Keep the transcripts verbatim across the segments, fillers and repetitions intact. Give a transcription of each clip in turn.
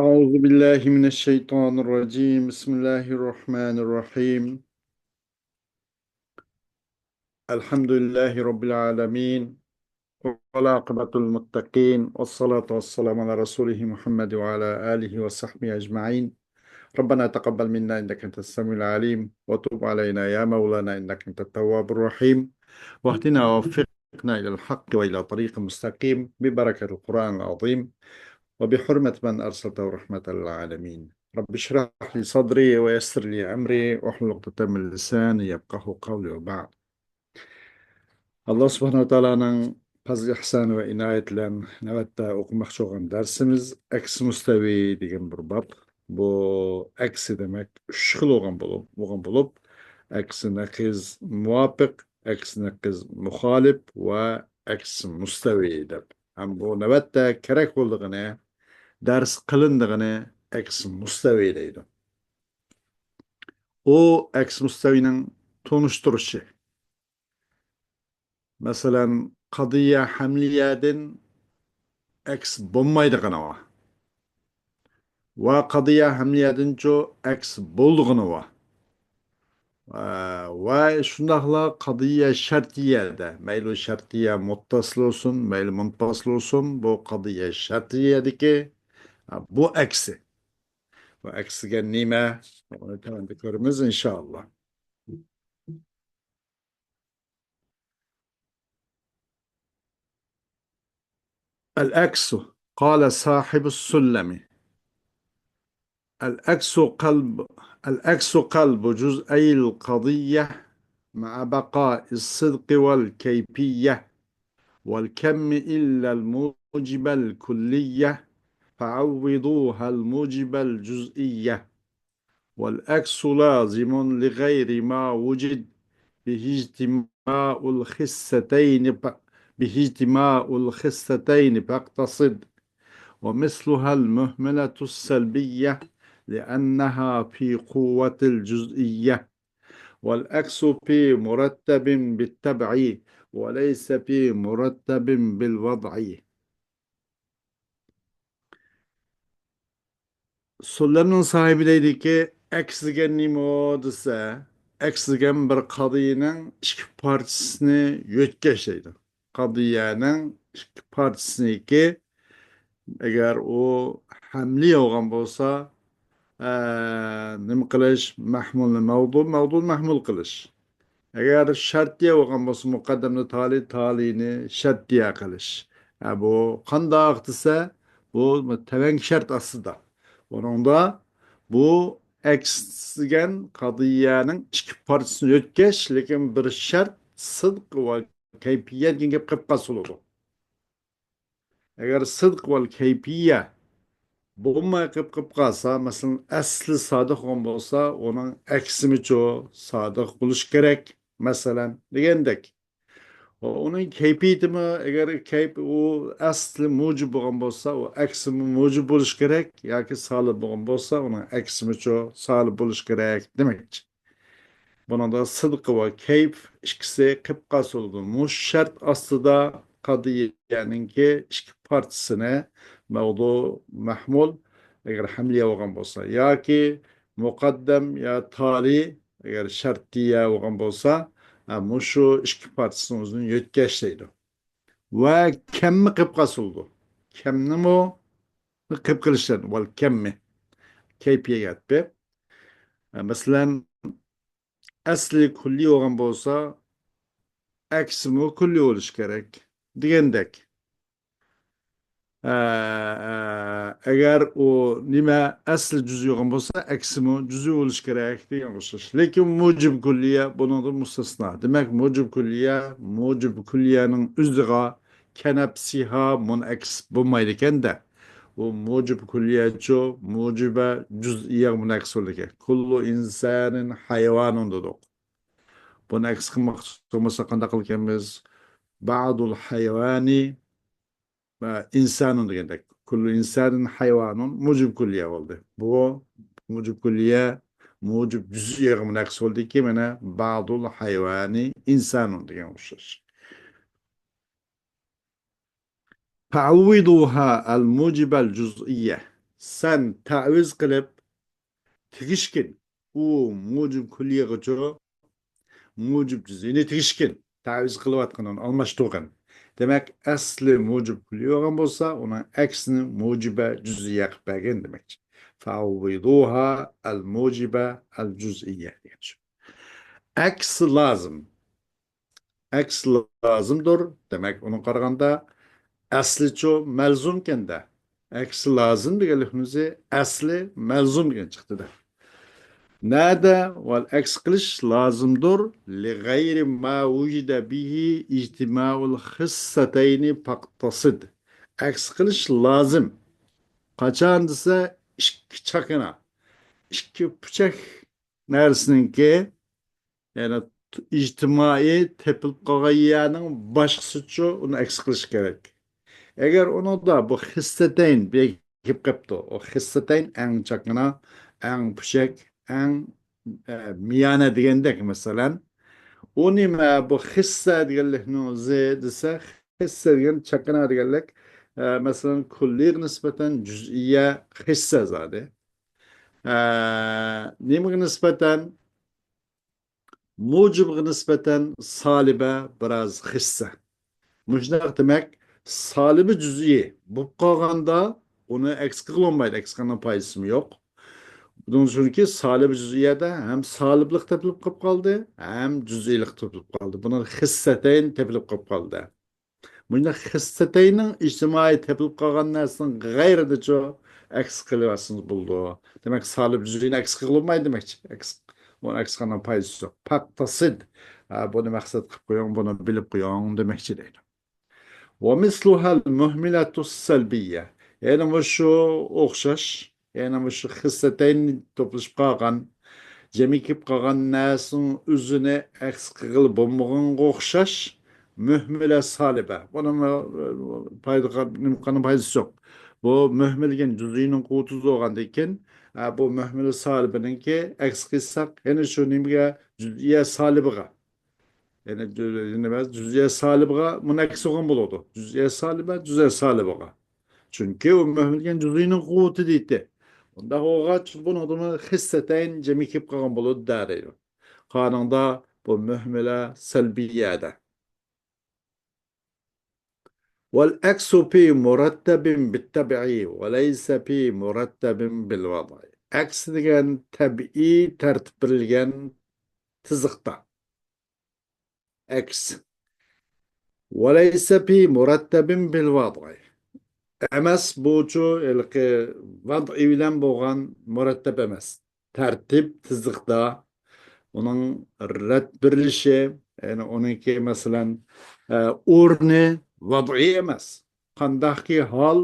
أعوذ بالله من الشيطان الرجيم. بسم الله الرحمن الرحيم. الحمد لله رب العالمين. والعاقبة للمتقين. والصلاة والسلام على رسوله محمد وعلى آله وصحبه أجمعين. ربنا تقبل منا إنك أنت السميع العليم. وتب علينا يا مولانا إنك أنت التواب الرحيم. واهدنا ووفقنا إلى الحق وإلى طريق مستقيم ببركة القرآن العظيم وبحرمة من أرسلته رحمة للعالمين. رب اشرح لي صدري ويسر لي أمري واحلل عقدة من لساني يفقهوا قولي وبعد. ئاللا سۇبھانەھۇ ۋە تائالانىڭ پەزلى ئىھسانى ۋە ئىنايىتى بىلەن نۆۋەتتە ئوقۇماقچى بولغان دەرسىمىز ئەكس مۇستەۋى دېگەن بىر باب. بۇ ئەكسى دېمەك ئۈچ خىل بولغان بولۇپ، بولغان بولۇپ، ئەكسى نەقىز مۇۋاپىق، ئەكسى نەقىز مۇخالىپ ۋە ئەكسى مۇستەۋى دەپ. ھەم بۇ نۆۋەتتە كېرەك بولىدىغىنى، دەرس قىلىنىدىغىنى ئەكسى مۇستەۋى دەيدۇ. ئۇ ئەكسى مۇستەۋىنىڭ تونۇشتۇرۇشى. مەسىلەن، قەدىيە ھەملىيەدىن ئەكس بولمايدىغىنى بار. ۋە قەدىيە ھەملىيەدىنچۇ ئەكس بولىدىغىنى بار. ۋە، ۋە شۇنداقلا قەدىيە شەرتىيەدە، مەيلى شەرتىيە مۇتتەسىل بولسۇن، مەيلى مۇنپەسىل بولسۇن، بۇ قەدىيە شەرتىيەدىكى، بۇ ئەكسى. بۇ ئەكس دېگەن نېمە؟ ئۇنى تۆۋەندە كۆرىمىز، ئىنشائاللا. العكس، قال صاحب السلم: العكس قلب، العكس قلب جزئي القضية مع بقاء الصدق والكيفية، والكم إلا الموجب الكلية، فعوضوها الموجب الجزئية. والعكس لازم لغير ما وجد، به اجتماع الخصتين ف-، به اجتماع الخصتين فاقتصد. ومثلها المهملة السلبية، لأنها في قوة الجزئية. والعكس في مرتب بالطبع، وليس في مرتب بالوضع. سۇلەمنىڭ ساھىبى دەيدىكى، ئەكس دېگەن نېمە دېسە، ئەكس دېگەن بىر قەدىيەنىڭ ئىككى پارچىسىنى يۆتكەش دەيدۇ. قەدىيەنىڭ ئىككى پارچىسىنىكى، ئەگەر ئۇ ھەملى بولغان بولسا، ئە، نېمە قىلىش؟ مەھمۇلنى مەۋدۇ، مەۋدۇنى مەھمۇل قىلىش. ئەگەر شەرتىيە بولغان بولسا، مۇقەددەمنى تالىي، تالىينى شەرتىيە قىلىش. ئە، بۇ قانداق دېسە، بۇ تەۋەڭ شەرت ئاستىدا. بۇنىڭدا بۇ ئەكس دېگەن قەدىيەنىڭ ئىككى پارچىسىنى يۆتكەش، لېكىن بىر شەرت، سىدق ۋە كەيپىيە دېگەن گەپ قېلىپ قالسا بولىدۇ. ئەگەر سىدق ۋەل كەيپىيە بولماي قېلىپ، قېلىپ قالسا، مەسىلەن، ئەسلى سادىق بولغان بولسا، ئۇنىڭ ئەكسىمىچۇ سادىق بولۇشى كېرەك، مەسىلەن، دېگەندەك. ئۇنىڭ كەيپىيىتىمۇ، ئەگەر كەيپ-، ئۇ ئەسلى مۇجىب بولغان بولسا، ئۇ ئەكسىمۇ مۇجىب بولۇشى كېرەك، ياكى سالىب بولغان بولسا، ئۇنىڭ ئەكسىمىچۇ سالىب بولۇشى كېرەك دېمەكچى. بۇنىڭدا سىدقى ۋە كەيپ ئىككىسى قېلىپ قالسا بولىدۇ. مۇشۇ شەرت ئاستىدا قەدىيەنىڭكى ئىككى پارچىسىنى، مەۋدۇ، مەھمۇل، ئەگەر ھەملىيە بولغان بولسا، ياكى مۇقەددەم يا تالىي، ئەگەر شەرتىيە بولغان بولسا، ھە، مۇشۇ ئىككى پارچىسىنى ئۆزىنى يۆتكەش دەيدۇ. ۋە كەممۇ قېلىپ قالسا بولىدۇ. كەمنىمۇ قېلىپ قېلىشتىن، ۋەل كەممى. كەيپىيەگە ئەتىپ. ھە، مەسىلەن، ئەسلى كۈللىي بولغان بولسا، ئەكسىمۇ كۈللىي بولۇشى كېرەك دېگەندەك. ئە، ئە، ئەگەر ئۇ نېمە ئەسلى جۈزئىي بولغان بولسا، ئەكسىمۇ جۈزئىي بولۇشى كېرەك دېگەن ئوخشاش. لېكىن مۇجىب كۈللىيە بۇنىڭدىن مۇستەسنا. دېمەك، مۇجىب كۈللىيە، مۇجىب كۈللىيەنىڭ ئۆزىغا كەنەپسىھا مۇنئەكس بولمايدىكەن-دە. ئۇ مۇجىب كۈللىيەچۇ، مۇجىبە جۈزئىيە مۇنئەكس بولىدىكەن. كۇللۇ ئىنسانىن ھايۋانۇن دېدۇق. بۇنى ئەكس قىلماقچى بولمىساق قانداق قىلىدىكەنمىز؟ بعض الحيوان، ئە، إنسان دېگەندەك. كل إنسان حيوان، مۇجىب كۈللىيە بولدى. بۇ مۇجىب كۈللىيە، مۇجىب جۈزئىيەگە مۇنئەكس بولدىكى، مانا، بعض الحيوان إنسان دېگەن ئوخشاش. فعوضوها الموجب الجزئية. سەن تەئۋىز قىلىپ تېگىشكىن. ئۇ مۇجىب كۈللىيغىچۇ مۇجىب جۈزئىينى تېگىشكىن. تەئۋىز قىلىۋاتقىنىنى ئالماشتۇرغان. دېمەك، ئەسلى مۇجىب كۈللىي بولغان بولسا، ئۇنىڭ ئەكسىنى مۇجىبە جۈزئىيە قىلىپ بەرگىن دېمەكچى. فەئەۋۋىضۇھا ئەل مۇجىبە ئەل جۈزئىيە دېگەن شۇ. ئەكس لازىم. ئەكس لازىمدۇر. دېمەك، ئۇنى قارىغاندا ئەسلىچۇ مەلزۇمكەندە. ئەكس لازىم دېگەنلىكنىڭ ئۆزى ئەسلى مەلزۇم دېگەن چىقتىدە. نەدە ۋەل ئەكس قىلىش لازىمدۇر؟ لىغەيرى ما ۋۇجىدە بىھى ئىجتىمائۇل خىسسەتەينى پەقتەسىد. ئەكس قىلىش لازىم. قاچان دېسە، ئىككى چاكىنا، ئىككى پۇچەك نەرسىنىڭكى، يەنى ئىجتىمائىي تېپىلىپ قالغان يەرنىڭ باشقىسىچۇ ئۇنى ئەكس قىلىش كېرەك. ئەگەر ئۇنىڭدا بۇ خىسسەتەين بىر كېلىپ قاپتۇ. ئۇ خىسسەتەين ئەڭ چاكىنا، ئەڭ پۇشەك، ئەڭ، ئە، مىيانە دېگەندەك، مەسىلەن. ئۇ نېمە؟ بۇ خىسسە دېگەنلىكنىڭ ئۆزى دېسە، خىسسە دېگەن چاكىنا دېگەنلىك، ئە، مەسىلەن، كۈللىيگە نىسبەتەن جۈزئىيە خىسسە زادى. ئە، نېمىگە نىسبەتەن؟ مۇجىبىغا نىسبەتەن سالىبە بىراز خىسسە. مۇشۇنداق دېمەك، سالىبى جۈزئىي بولۇپ قالغاندا ئۇنى ئەكس قىلغىلى بولمايدۇ، ئەكس قىلغاننىڭ پايدىسىمۇ يوق. بۇنىڭ ئۈچۈنكى سالىبى جۈزئىيەدە ھەم سالىبلىق تېپىلىپ قېلىپ قالدى، ھەم جۈزئىيلىق تېپىلىپ قالدى. بۇنىڭ خىسسەتەين تېپىلىپ قېلىپ قالدى. مۇشۇنداق خىسسەتەينىڭ ئىجتىمائىي تېپىلىپ قالغان نەرسىنىڭ غەيرىدىچۇ ئەكس قىلىۋەتسىڭىز بولىدۇ. دېمەك، سالىب جۈزئىينى ئەكس قىلغىلى بولمايدۇ دېمەكچى. ئەكس، ئۇنى ئەكس قىلغاننىڭ پايدىسى يوق. پەقتەسىد. ھە، بۇنى مەقسەت قىلىپ قويۇڭ، بۇنى بىلىپ قويۇڭ دېمەكچى دەيدۇ. ومثلها المهملة السلبية. يەنە مۇشۇ ئوخشاش. يەنە مۇشۇ خىسلەتەين توپلىشىپ قالغان، جەمئىي كېلىپ قالغان نەرسىنىڭ ئۆزىنى ئەكس قىلغىلى بولمىغانغا ئوخشاش مۆھمىلە سالىبە. بۇنىڭ پايدا، نېمە قىلغان پايدىسى يوق. بۇ مۆھمىل دېگەن جۈزئىينىڭ قۇۋۋىتى بولغاندىن كېيىن، ئە، بۇ مۆھمىلە سالىبىنىڭكى ئەكس قىلساق، يەنە شۇ نېمىگە؟ جۈزئىيە سالىبىغا. يەنى جۈ-، نېمە، جۈزئىيە سالىبىغا مۇنەكس بولغان بولىدۇ. جۈزئىيە سالىبە، جۈزئىيە سالىبىغا. چۈنكى ئۇ مۆھمىل دېگەن جۈزئىينىڭ قۇۋۋىتى دەيتتى. ئۇنداق بولغاچ، بۇنىڭدىمۇ خىسلەتەين جەمئىي كېلىپ قالغان بولىدۇ دەيدۇ. قانۇندا بۇ مۆھمىلە سەلبىيەدە. والعكس في مرتب بالطبع وليس في مرتب بالوضع. ئەكس دېگەن تەبىئىي تەرتىپ بېرىلگەن تىزىقتا. ئەكس. وليس في مرتب بالوضع. ئەمەس، بۇچۇ ھېلىقى ۋەدئى بىلەن بولغان مۇرەتتەپ ئەمەس. تەرتىپ، تىزىقتا ئۇنىڭ رەت بېرىلىشى، يەنى ئۇنىڭكى، مەسىلەن، ئە، ئورنى ۋەدئىي ئەمەس. قانداقكى ھال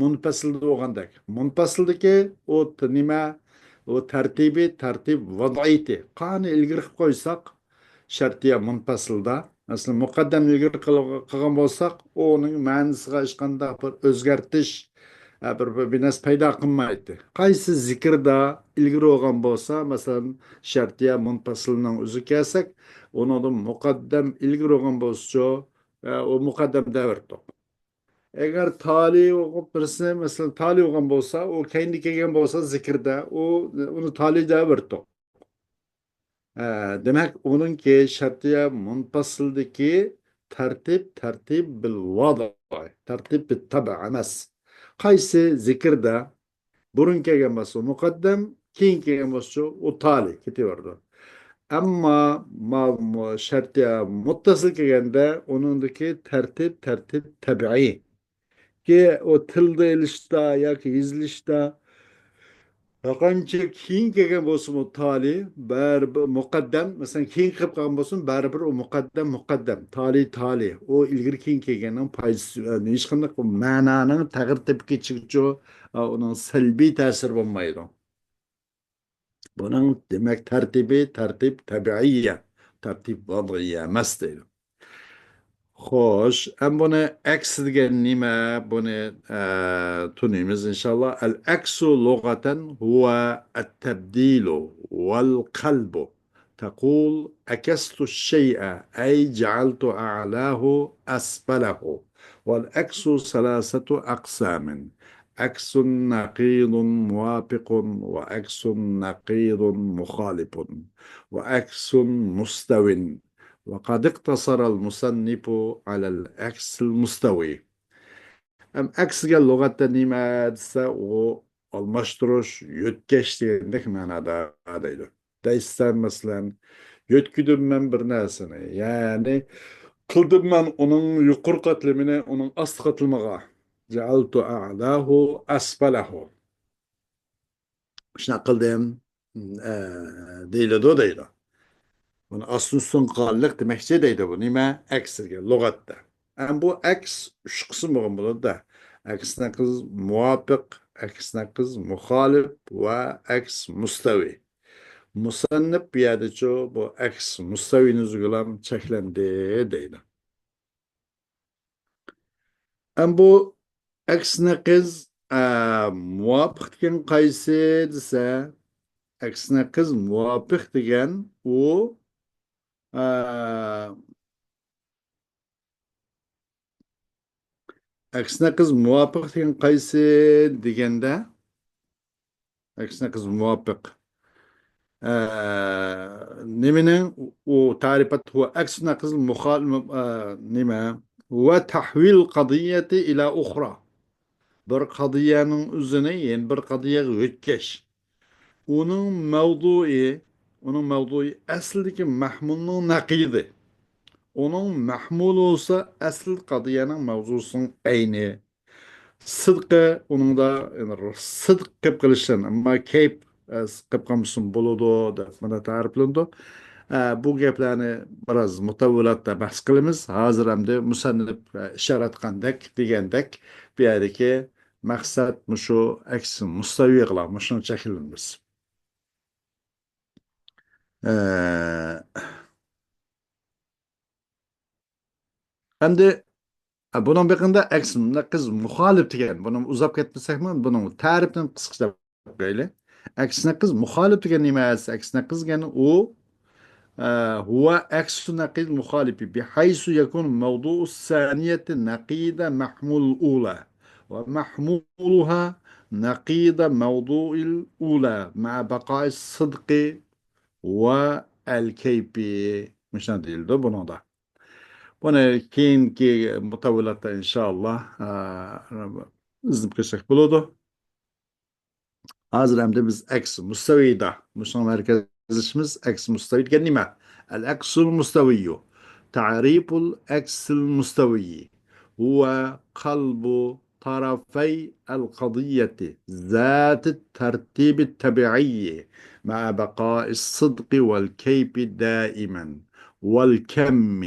مۇنپەسىلدە بولغاندەك. مۇنپەسىلدىكى ئۇ ت-، نېمە؟ ئۇ تەرتىپى، تەرتىپ ۋەدئىيىتى. قانى ئىلگىرى قىلىپ قويساق، شەرتىيە مۇنپەسىلدا، مەسىلەن، مۇقەددەم ئىلگىرى قىل-، قىلغان بولساق، ئۇنىڭ مەنىسىغا ھېچقانداق بىر ئۆزگەرتىش، ئە، بىر، بىر، بىر نەرسە پەيدا قىلمايتتى. قايسى زىكىردا ئىلگىرى بولغان بولسا، مەسىلەن، شەرتىيە مۇنپەسىلنىڭ ئۆزىگە كەلسەك، ئۇنىڭدىن مۇقەددەم ئىلگىرى بولغان بولسىچۇ، ئە، ئۇ مۇقەددەم دەۋرتۇق. ئەگەر تالىي بولغان بىرسى، مەسىلەن، تالىي بولغان بولسا، ئۇ كەينىدە كەلگەن بولسا زىكىردا، ئۇ، ئۇنى تالىي دەۋرتۇق. ئە، دېمەك، ئۇنىڭكى شەرتىيە مۇنپەسىلدىكى تەرتىپ، تەرتىپ بىل ۋەدئ، تەرتىپ بىت تەبئ ئەمەس. قايسى زىكىردا بۇرۇن كەلگەن بولسا مۇقەددەم، كېيىن كەلگەن بولسىچۇ ئۇ تالىي كېتىۋېرىدۇ. ئەمما ما-، مۇ-، شەرتىيە مۇتتەسىل كەلگەندە ئۇنىڭدىكى تەرتىپ، تەرتىپ تەبىئىي. كى ئۇ تىلدا ئېلىشتا ياكى يېزىلىشتا ھەرقانچە كېيىن كەلگەن بولسىمۇ تالىي، بەرىبىر مۇقەددەم، مەسىلەن، كېيىن كىرىپ قالغان بولسىمۇ، بەرىبىر ئۇ مۇقەددەم، مۇقەددەم، تالىي، تالىي. ئۇ ئىلگىرى كېيىن كەلگەننىڭ پايدىسى، ھېچقانداق مەنانىڭ تەغيىر تېپىپ كېتىشىگىچۇ، ئۇنىڭ سەلبىي تەسىرى بولمايدۇ. بۇنىڭ، دېمەك، تەرتىپى تەرتىپ تەبىئىيە، تەرتىپ ۋەدئىيە ئەمەس دەيدۇ. خوش، ئەم بۇنى ئەكس دېگەن نېمە؟ بۇنى، ئە، تونۇيمىز ئىنشاللا. العكس لغة هو التبديل والقلب. تقول عكست الشيء، أي جعلت أعلاه أسفله. والعكس ثلاثة أقسام. ئەكسۇن نەقىدۇن مۇۋاپىقۇن ۋە ئەكسۇن نەقىدۇن مۇخالىپۇن ۋە ئەكسۇن مۇستەۋىن. وقد اقتصر المصنف على العكس المستوي. ئەم، ئەكس دېگەن لۇغەتتە نېمە دېسە، ئۇ ئالماشتۇرۇش، يۆتكەش دېگەندەك مەنادا دەيدۇ. دەيسەن، مەسىلەن، يۆتكىدىم مەن بىر نەرسىنى، يەنى قىلدىم مەن ئۇنىڭ يۇقىرى قاتلىمىنى ئۇنىڭ ئاستى قاتلىمىغا. جعلت أعلاه أسفله. شۇنداق قىلدىم، ئە، دېيىلىدۇ دەيدۇ. بۇنى ئاستىن ئۈستۈن قىلغانلىق دېمەكچى دەيدۇ. بۇ نېمە؟ ئەكس دېگەن لۇغەتتە. ئەم بۇ ئەكس ئۈچ قىسىم بولغان بولىدۇ-دە. ئەكس نەقىز مۇۋاپىق، ئەكس نەقىز مۇخالىپ ۋە ئەكس مۇستەۋى. مۇسەننىپ بۇ يەردىچۇ بۇ ئەكس مۇستەۋىنى ئۆزىگىلا چەكلەندى دەيدۇ. ئەم بۇ ئەكس نەقىز، ئە، مۇۋاپىق دېگەن قايسى دېسە، ئەكس نەقىز مۇۋاپىق دېگەن ئۇ، ئە، ئەكس نەقىز مۇۋاپىق دېگەن قايسى دېگەندە، ئەكس نەقىز مۇۋاپىق. ئە، نېمىنىڭ ئۇ تەرىپات ھۇۋا ئەكس نەقىز مۇخال-، ئە، نېمە؟ ھۇۋا تەھۋىل قەزىيەتى ئىلە ئۇخرا. بىر قەزىيەنىڭ ئۆزىنى يەنە بىر قەزىيەگە يۆتكەش. ئۇنىڭ مەۋزۇيى، ئۇنىڭ مەۋزۇيى ئەسلىدىكى مەھمۇلنىڭ نەقىدى. ئۇنىڭ مەھمۇلى بولسا ئەسلى قەزىيەنىڭ مەۋزۇسىنىڭ ئەينى. سىدقى ئۇنىڭدا، يەنى سىدىق قىلىپ قېلىشتىن، ئەمما كەيپ، ئە، قىلىپ قالمىسۇن بولىدۇ دەپ مانا تەرىپلىنىدۇ. ئە، بۇ گەپلەرنى بىراز مۇتەۋۋىلاتتا بەھس قىلىمىز. ھازىر ئەمدى مۇسەننىپ، ئە، ئىشارە ئەتقاندەك، دېگەندەك، بۇ يەردىكى مەقسەت مۇشۇ ئەكس مۇستەۋىغىلا مۇشۇنى چەكلىنىمىز. ئە، ئەمدى، ئە، بۇنىڭ بېقىندا ئەكس نەقىز مۇخالىپ دېگەن، بۇنى ئۇزاپ كەتمىسەكمۇ، بۇنىڭ تەرىپىنى قىسقىچە دەپ قويايلى. ئەكس نەقىز مۇخالىپ دېگەن نېمە؟ ئەكس نەقىز دېگەن ئۇ، ئە، ھۇۋا ئەكسۇ نەقىز مۇخالىپى، بىھەيسۇ يەكۇن مەۋزۇئۇ سانىيەتى نەقىدە مەھمۇل ئۇلا. ومحمولها نقيض موضوع الأولى مع بقاء الصدق والكيف. مۇشۇنداق دېيىلىدۇ بۇنىڭدا. بۇنى كېيىنكى مۇتەۋۋىلاتتا ئىنشائاللا، ئە، ئىزدىنىپ كەتسەك بولىدۇ. ھازىر ئەمدى بىز ئەكس مۇستەۋىدا، مۇشۇنىڭ مەركەزلىشىمىز ئەكس مۇستەۋى دېگەن نېمە؟ العكس المستوي. تعريف العكس المستوي هو قلب طرفي القضية ذات الترتيب الطبيعي مع بقاء الصدق والكيف دائما والكم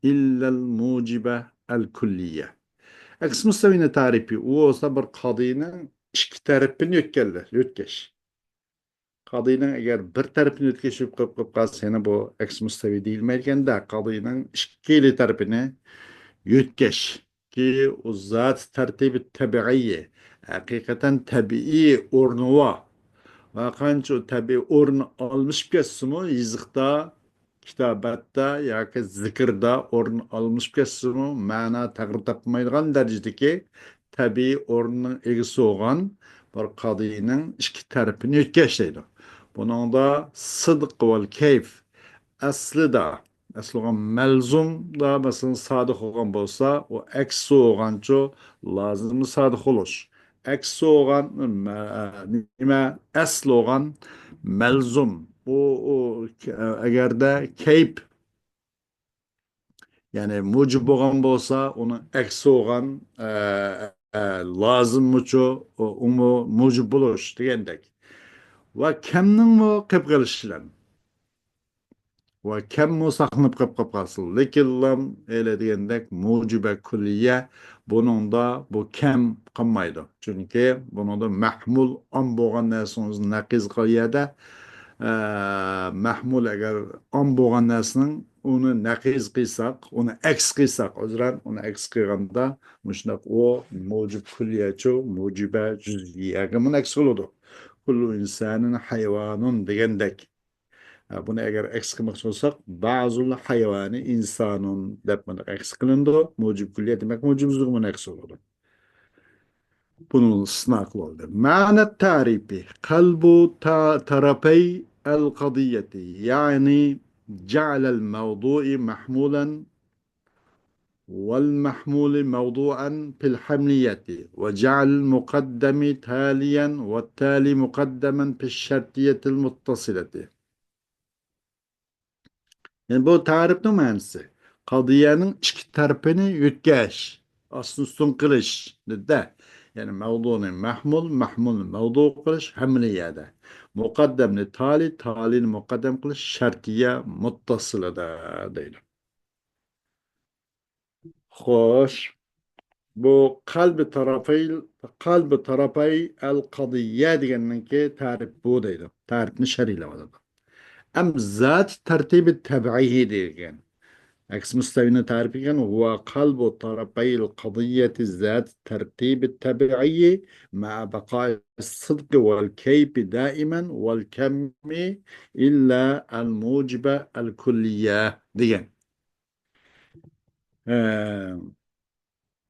إلا الموجب الكلية. ئەكس مۇستەۋىنىڭ تەرىپى، ئۇ بولسا بىر قەزىيەنىڭ ئىككى تەرىپىنى يۆتكەشلىك، يۆتكەش. قەزىيەنىڭ ئەگەر بىر تەرىپىنى يۆتكەشلىك قىلىپ قېلىپ قالسا، يەنە بۇ ئەكس مۇستەۋى دېيىلمەيدىكەن-دە، قەزىيەنىڭ ئىككىلا تەرىپىنى يۆتكەش. كى ئۇ زات تەرتىبى تەبىئىي، ھەقىقەتەن تەبىئىي ئورنى بار. ۋە قانچە ئۇ تەبىئىي ئورنى ئالمىشىپ كەتسىمۇ، يېزىقتا، كىتابەتتە ياكى زىكىردا ئورنى ئالمىشىپ كەتسىمۇ، مەنا تەغيىر تاپمايدىغان دەرىجىدىكى تەبىئىي ئورنىنىڭ ئىگىسى بولغان بىر قەزىيەنىڭ ئىككى تەرىپىنى يۆتكەش دەيدۇ. بۇنىڭدا سىدىق ۋەل كەيف ئەسلىدە، ئەسلى بولغان مەلزۇمدا، مەسىلەن، سادىق بولغان بولسا، ئۇ ئەكسى بولغانچۇ لازىمى سادىق بولۇش. ئەكسى بولغان، مە-، نېمە، ئەسلى بولغان مەلزۇم. ئۇ، ئۇ، ئەگەردە كەيپ، يەنى مۇجىب بولغان بولسا، ئۇنىڭ ئەكسى بولغان، ئە، ئە، لازىممۇچۇ، ئۇ، ئۇمۇ مۇجىب بولۇش دېگەندەك. ۋە كەمنىڭمۇ قېلىپ قېلىشى بىلەن. ۋە كەممۇ ساقلىنىپ قېلىپ، قېلىپ قالسۇن. لېكىنلا، ئەلە دېگەندەك، مۇجىبە كۈللىيە بۇنىڭدا بۇ كەم قالمايدۇ. چۈنكى بۇنىڭدا مەھمۇل ئام بولغان نەرسىنىڭ ئۆزىنى نەقىز قىلغان يەردە، ئە، مەھمۇل ئەگەر ئام بولغان نەرسىنىڭ ئۇنى نەقىز قىلساق، ئۇنى ئەكس قىلساق، ئۆزرەن ئۇنى ئەكس قىلغاندا مۇشۇنداق ئۇ مۇجىب كۈللىيەچۇ، مۇجىبە جۈزئىيەگە مۇنەكس بولىدۇ. كۇللۇ ئىنسانىن ھايۋانۇن دېگەندەك. ھە، بۇنى ئەگەر ئەكس قىلماقچى بولساق، بەزۇل ھايۋانى ئىنسانۇن دەپ بۇنى ئەكس قىلىنىدۇ. مۇجىب كۈللىيە دېمەك، مۇجىب جۈزئىگە مۇنەكس بولىدۇ. بۇنى ئىستىسنا قىلىۋالدى. مەنە تەرىپى قەلبۇ تا-، تەرەپەي ئەل قەدىيەتى، يەنى جەئەلەل مەۋدۇئى مەھمۇلەن ۋەل مەھمۇلى مەۋدۇئەن فىل ھەملىيەتى ۋە جەئەلەل مۇقەددەمى تالىيەن ۋە تالى مۇقەددەمەن فىش شەرتىيەتىل مۇتتەسىلەتى. يەنى بۇ تەرىپنىڭ مەنىسى، قەدىيەنىڭ ئىككى تەرىپىنى يۆتكەش، ئاستىن ئۈستۈن قىلىش، دېدى-دە. يەنى مەۋدۇنى مەھمۇل، مەھمۇلنى مەۋدۇ قىلىش ھەملىيەدە. مۇقەددەمنى تالى، تالىنى مۇقەددەم قىلىش شەرتىيە مۇتتەسىلىدە دەيدۇ. خوش. بۇ قەلبى تەرەپەي، قەلبى تەرەپەي ئەل قەدىيە دېگەننىڭكى تەرىپى بۇ دەيدۇ. تەرىپنى شەرھلەۋاتىدۇ. ئەم زات تەرتىبى تەبىئىي دېگەن. ئەكس مۇستەۋىنى تەرىپى دېگەن ھۇۋا قەلبۇ تەرەپەي ئەل قەدىيەتى زات تەرتىبى تەبىئىي مەئە بەقائىس سىدقى ۋەل كەيپى دائىمەن ۋەل كەممى ئىللا ئەل مۇجىبە ئەل كۇللىيە دېگەن.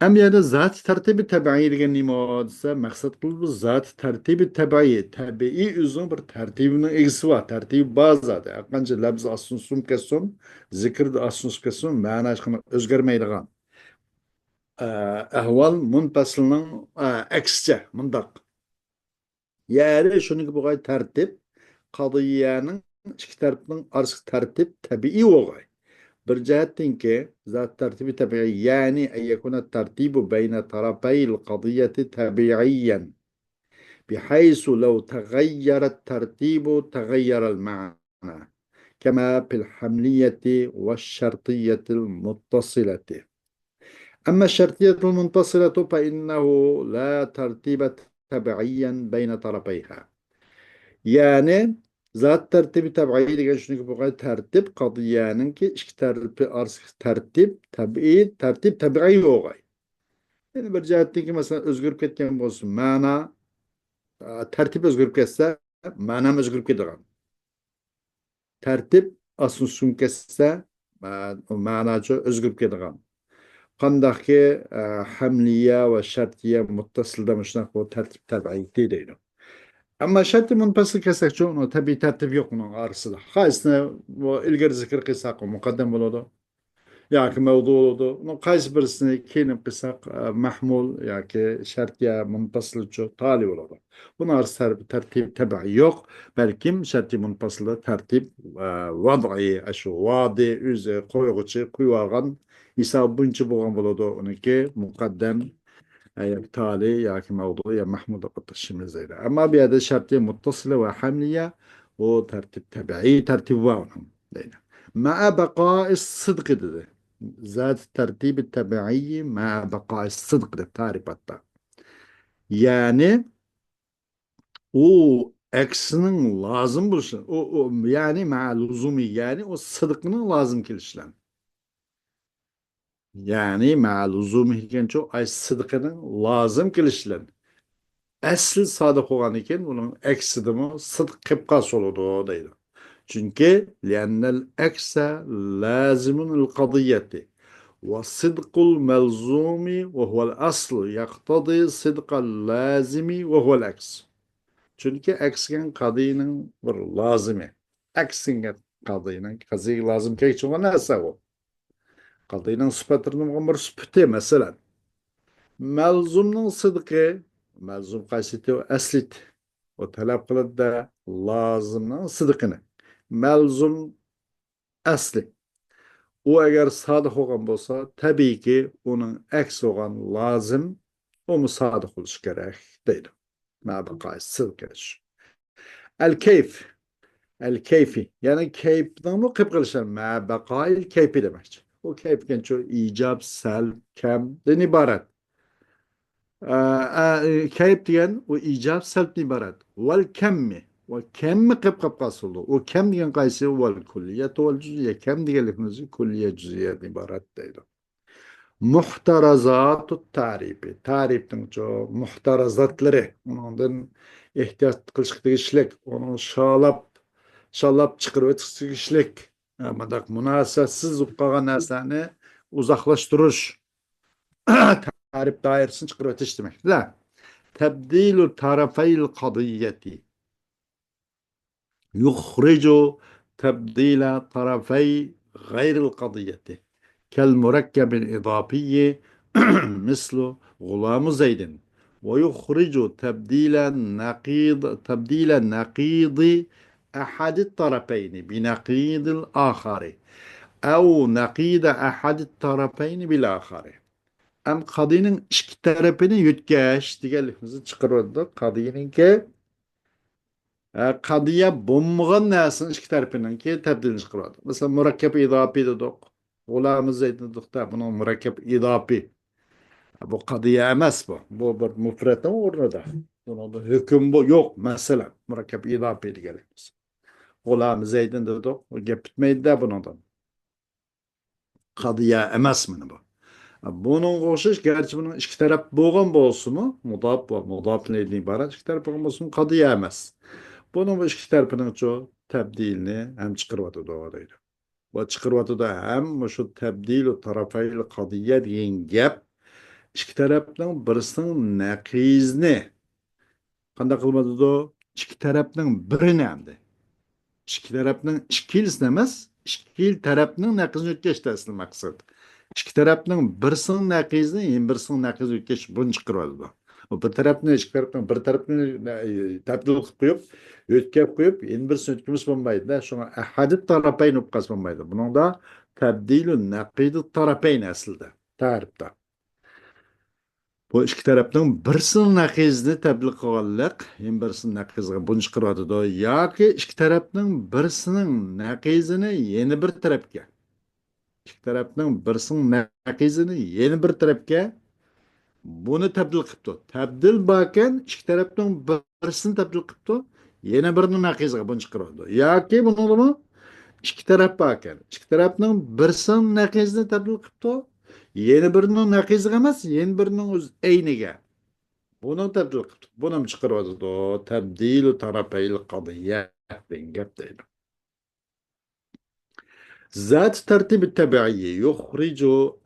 ئەم يەنە زات تەرتىبى تەبىئىي دېگەن نېمە دېسە، مەقسەت قىلىدۇ زات تەرتىبى تەبىئىي، تەبىئىي ئۆزىنىڭ بىر تەرتىبىنىڭ ئىگىسى بار، تەرتىبى بار زادى. ھەرقانچە لەپز ئاستىن سۇم كەتسۇن، زىكىردا ئاستىن سۇم كەتسۇن، مەنا ھېچقانداق ئۆزگەرمەيدىغان. ئە، ئەھۋال مۇنپەسىلنىڭ، ئە، ئەكسىچە مۇنداق. يەنى شۇنىڭكى بولغاي تەرتىپ، قەدىيەنىڭ ئىككى تەرىپىنىڭ ئارىسىدىكى تەرتىپ تەبىئىي بولغاي. بىر جەھەتتىنكى زات تەرتىبى تەبىئىي، يەنى ئەن يەكۇنە تەرتىبۇ بەينە تەرەپەيل قەدىيەتى تەبىئىيەن، بىھەيسۇ لەۋ تەغەييەرەت تەرتىبۇ تەغەييەرەل مەنا، كەما فىل ھەملىيەتى ۋە شەرتىيەتىل مۇتتەسىلەتى. ئەمما شەرتىيەتىل مۇنپەسىلەتۇ فەئىننەھۇ لا تەرتىبە تەبىئىيەن بەينە تەرەپەيھا. يەنى، زات تەرتىبى تەبىئىي دېگەن شۇنىڭكى بولغان تەرتىپ، قەدىيەنىڭكى ئىككى تەرىپى ئارىسىدىكى تەرتىپ، تەبىئىي، تەرتىپ تەبىئىي بولغاي. يەنى بىر جەھەتتىنكى، مەسىلەن، ئۆزگىرىپ كەتكەن بولسا، مەنا، ئە، تەرتىپ ئۆزگىرىپ كەتسە، مەنام ئۆزگىرىپ كېتىدىغان. تەرتىپ ئاساسىي كەتسە، مە-، مەناچۇ ئۆزگىرىپ كېتىدىغان. قانداقكى، ئە، ھەملىيە ۋە شەرتىيە مۇتتەسىلدە مۇشۇنداق بۇ تەرتىپ تەبىئىيىتى دەيدۇ. ئەمما شەرتى مۇنپەسىل كەلسەكچۇ، ئۇنىڭ تەبىئىي تەرتىپ يوق ئۇنىڭ ئارىسىدا. قايسىنى بۇ ئىلگىرى زىكىر قىلساق، ئۇ مۇقەددەم بولىدۇ. ياكى مەۋدۇ بولىدۇ. ئۇنىڭ قايسى بىرسىنى كېيىن قىلساق، ئە، مەھمۇل ياكى شەرتىيە مۇنپەسىلچۇ تالىي بولىدۇ. بۇنىڭ ئارىسىدا تەرتىپ تەبىئىي يوق، بەلكىم شەرتىي مۇنپەسىلدا تەرتىپ، ئە، ۋەدئىي، ئاشۇ ۋادى ئۆزى قويغۇچى قويۇۋالغان ھېسابى بويىچە بولغان بولىدۇ. ئۇنىڭكى مۇقەددەم، ئە، ياكى تالىي ياكى مەۋدۇ يا مەھمۇل دەپ ئاتىشىمىز دەيدۇ. ئەمما بۇ يەردە شەرتىي مۇتتەسىلە ۋە ھەملىيە، ئۇ تەرتىپ تەبىئىي تەرتىپ بار ئۇنىڭ دەيدۇ. مەئە بەقائىس سىدقى دېدى. زات تەرتىبى تەبىئىي مەئە بەقائىس سىدقى دەپ تەرىپاتتا. يەنى ئۇ ئەكسىنىڭ لازىم بولۇشى، ئۇ، ئۇ، يەنى مەئە لۇزۇمى، يەنى ئۇ سىدقىنىڭ لازىم كېلىشى بىلەن. يەنى مەئە لۇزۇمى دېگەنچۇ ئاي سىدقىنىڭ لازىم كېلىشى بىلەن. ئەسلى سادىق بولغاندىن كېيىن ئۇنىڭ ئەكسىدىمۇ سىدىق قېلىپ قالسا بولىدۇ دەيدۇ. چۈنكى لىئەننەل ئەكسە لازىمۇن لىل قەدىيەتى ۋە سىدقۇل مەلزۇمى ۋە ھۇۋەل ئەسل يەقتەدى سىدقەل لازىمى ۋە ھۇۋەل ئەكس. چۈنكى ئەكس دېگەن قەدىيىنىڭ بىر لازىمى. ئەكس دېگەن قەدىيىنىڭ قەزىيگە لازىم كەلگۈچى بولغان نەرسە ئۇ. قەدىيىنىڭ سۈپەتلىرىنىڭ بىر سۈپىتى، مەسىلەن، مەلزۇمنىڭ سىدقى، مەلزۇم قايسىتى؟ ئۇ ئەسلىتى. ئۇ تەلەپ قىلىدۇ-دە، لازىمنىڭ سىدقىنى. مەلزۇم ئەسلى. ئۇ ئەگەر سادىق بولغان بولسا، تەبىئىيكى، ئۇنىڭ ئەكسى بولغان لازىم، ئۇمۇ سادىق بولۇشى كېرەك، دەيدۇ. مەبەقائىس سىدقى. ئەل كەيف. ئەل كەيفى. يەنى كەيپنىڭمۇ قېلىپ قېلىشى. مەبەقائىل كەيپى دېمەكچى. ئۇ كەيپ دېگەنچۇ ئىجاب، سەلب، كەمدىن ئىبارەت. ئە، ئە، كەيپ دېگەن ئۇ ئىجاب، سەلبتىن ئىبارەت. ۋەل كەممى. ۋە كەممى قېلىپ قاپ قالسا بولىدۇ. ئۇ كەم دېگەن قايسى؟ ۋەل كۇللىيەتۇ ۋەل جۈزئىيە. كەم دېگەنلىكىمىز كۇللىيە، جۈزئىيەدىن ئىبارەت دەيدۇ. مۇھتەرەزاتۇ تەرىپى. تەرىپنىڭچۇ مۇھتەرەزاتلىرى. ئۇنىڭدىن ئېھتىيات قىلىشقا تېگىشلىك. ئۇنىڭ شالاپ، شالاپ چىقىرىۋېتىشقا تېگىشلىك. ئە، مۇنداق مۇناسىۋەتسىز بولۇپ قالغان نەرسىلەرنى ئۇزاقلاشتۇرۇش. تەرىپ دائىرىسىنى چىقىرىۋېتىش دېمەكتە. تبديل طرفي القضية يخرج تبديل طرفي غير القضية كالمركب الإضافي مثل غلام زيد، ويخرج تبديل نقيض، تبديل نقيض أحد الطرفين بنقيض الآخر، أو نقيض أحد الطرفين بالآخر. ئەم قاضىينىڭ ئىككى تەرىپىنى يۆتكەش دېگەنلىكىمىزنى چىقىرىۋاتىدۇ. قاضىينىڭكى، ئە، قاضىيە بولمىغان نەرسىنىڭ ئىككى تەرىپىنىڭكى تەبدىلىنى چىقىرىۋاتىدۇ. مەسىلەن، مۇرەككەپ ئىزاپىي دېدۇق. غۇلامى زەيدنى دېدۇق-دە، بۇنىڭ مۇرەككەپ ئىزاپىي. بۇ قاضىيە ئەمەس بۇ. بۇ بىر مۇپرەتنىڭ ئورنىدا. بۇنىڭدا ھۆكۈم بۇ يوق، مەسىلەن، مۇرەككەپ ئىزاپىي دېگەنلىكىمىز. غۇلامى زەيدنى دېدۇق. بۇ گەپ پۈتمەيدۇ-دە بۇنىڭدىن. قاضىيە ئەمەس مانا بۇ. بۇنىڭغا ئوخشاش، گەرچە بۇنىڭ ئىككى تەرەپ بولغان بولسىمۇ، مۇداپ ۋە مۇداپتىن ئىلەيھىدىن ئىبارەت ئىككى تەرەپ بولغان بولسىمۇ، قاضىيە ئەمەس. بۇنىڭ بۇ ئىككى تەرىپىنىڭچۇ تەبدىلىنى ھەم چىقىرىۋاتىدۇ دەيدۇ. ۋە چىقىرىۋاتىدۇ ھەم مۇشۇ تەبدىلۇ تەرەپەيل قاضىيە دېگەن گەپ ئىككى تەرەپنىڭ بىرسىنىڭ نەقىزىنى قانداق قىلىۋاتىدۇ؟ ئىككى تەرەپنىڭ بىرىنى ئەمدى. ئىككى تەرەپنىڭ ئىككىلىسىنى ئەمەس، ئىككى تەرەپنىڭ نەقىزىنى يۆتكەشتە ئەسلى مەقسەت. ئىككى تەرەپنىڭ بىرسىنىڭ نەقىزىنى يەنە بىرسىنىڭ نەقىزىگە يۆتكەش، بۇنى چىقىرىۋالىدۇ. ئۇ بىر تەرەپنى، ئىككى تەرەپنىڭ بىر تەرىپىنى، ئە، تەبدىل قىلىپ قويۇپ، يۆتكەپ قويۇپ، يەنە بىرسىنى يۆتكىمىسە بولمايدۇ-دە. شۇڭا ئەھەدىت تەرەپەين بولۇپ قالسا بولمايدۇ. بۇنىڭدا تەبدىلۇ نەقىدۇ تەرەپەين ئەسلىدە، تەرىپتە. بۇ ئىككى تەرەپنىڭ بىرسىنىڭ نەقىزىنى تەبدىل قىلغانلىق، يەنە بىرسىنىڭ نەقىزىگە بۇنى چىقىرىۋاتىدۇ. ياكى ئىككى تەرەپنىڭ بىرسىنىڭ نەقىزىنى يەنە بىر تەرەپكە. ئىككى تەرەپنىڭ بىرسىنىڭ نەقىزىنى يەنە بىر تەرەپكە بۇنى تەبدىل قىپتۇ. تەبدىل باركەن، ئىككى تەرەپنىڭ بىرسىنى تەبدىل قىپتۇ، يەنە بىرىنىڭ نەقىزىگە بۇنى چىقىرىۋاتىدۇ. ياكى بۇنىڭدىمۇ ئىككى تەرەپ باركەن، ئىككى تەرەپنىڭ بىرسىنىڭ نەقىزىنى تەبدىل قىپتۇ، يەنە بىرىنىڭ نەقىزىگە ئەمەس، يەنە بىرىنىڭ ئۆز ئەينىگە بۇنىڭ تەبدىل قىپتۇ. بۇنىمۇ چىقىرىۋاتىدۇ. تەبدىلۇ تەرەپەيل قەزىييە دېگەن گەپ دەيدۇ. ذات الترتيب الطبيعي يخرج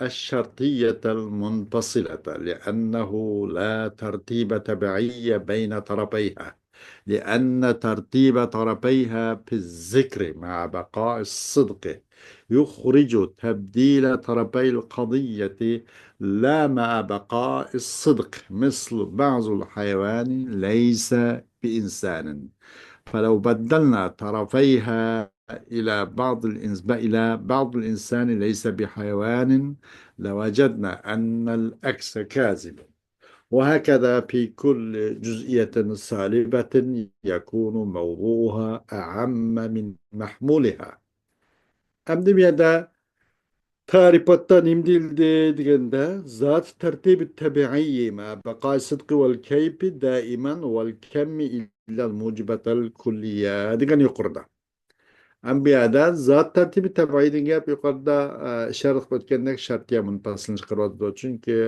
الشرطية المنفصلة لأنه لا ترتيب طبيعي بين طرفيها، لأن ترتيب طرفيها في الذكر مع بقاء الصدق يخرج تبديل طرفي القضية لا مع بقاء الصدق، مثل بعض الحيوان ليس بإنسان، فلو بدلنا طرفيها إلى بعض الإنس-، إلى بعض الإنسان ليس بحيوان، لوجدنا أن العكس كاذب. وهكذا في كل جزئية سالبة يكون موضوعها أعم من محمولها. ئەمدى بۇ يەردە تەرىپاتتا نېمە دېيىلدى دېگەندە، ذات تەرتىبى تەبىئىي مە بەقائى سىدقى ۋەل كەيپى دائىمەن ۋەل كەممى ئىللەل مۇجىبەتەل كۇللىيە دېگەن يۇقىرىدا. ئەمما بۇ يەردە زات تەرتىبى تەبىئىي دېگەن گەپ يۇقىرىدا، ئە، ئىشارە قىلىپ ئۆتكەندەك شەرتىيە مۇنپەسىلنى چىقىرىۋاتىدۇ. چۈنكى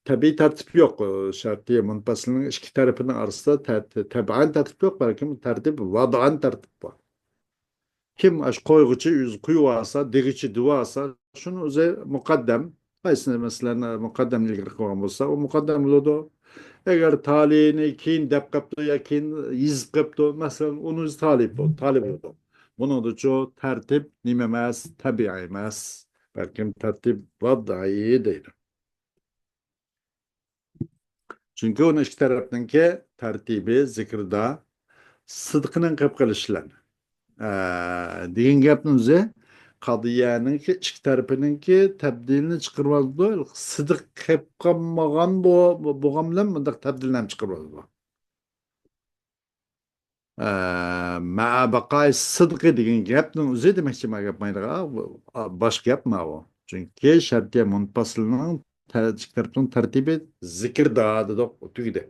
تەبىئىي تەرتىپ يوق. شەرتىيە مۇنپەسىلنىڭ ئىككى تەرىپىنىڭ ئارىسىدا تە-، تە-، تەبىئەن تەرتىپ يوق، بەلكىم تەرتىپ ۋەدئەن تەرتىپ بار. كىم ئاشۇ قويغۇچى ئۆزى قويۇۋالسا، دېگۈچى دېۋالسا، شۇنى ئۆزى مۇقەددەم، قايسى مەسىلىنى مۇقەددەم ئىلگىرى قىلغان بولسا، ئۇ مۇقەددەم بولىدۇ. ئەگەر تالىيىنى كېيىن دەپ قاپتۇ يا كېيىن يېزىپ قاپتۇ، مەسىلەن، ئۇنى ئۆزى تالىي بولىدۇ، تالىي بولىدۇ. بۇنىڭدىچۇ تەرتىپ نېمە ئەمەس، تەبىئىي ئەمەس، بەلكىم تەرتىپ ۋەدئىي دەيدۇ. چۈنكى ئۇنى ئىككى تەرەپنىڭكى تەرتىپى زىكىردا سىدقىنىڭ قېلىپ قېلىشى بىلەن، ئە، دېگەن گەپنىڭ ئۆزى قەزىيەنىڭكى ئىككى تەرىپىنىڭكى تەبدىلىنى چىقىرىۋالىدۇ. سىدىق قېلىپ قالمىغان بو-، بولغان بىلەن بۇنداق تەبدىلنى ھەم چىقىرىۋالىدۇ. ئە، مەئە بەقائى سىدقى دېگەن گەپنىڭ ئۆزى دېمەكچى، مانا گەپ مايدىغا، باشقا گەپ ماۋۇ. چۈنكى شەرتىيە مۇنپەسىلنىڭ تە-، ئىككى تەرىپىنىڭ تەرتىپى زىكىردا دېدۇق، تۈگىدى.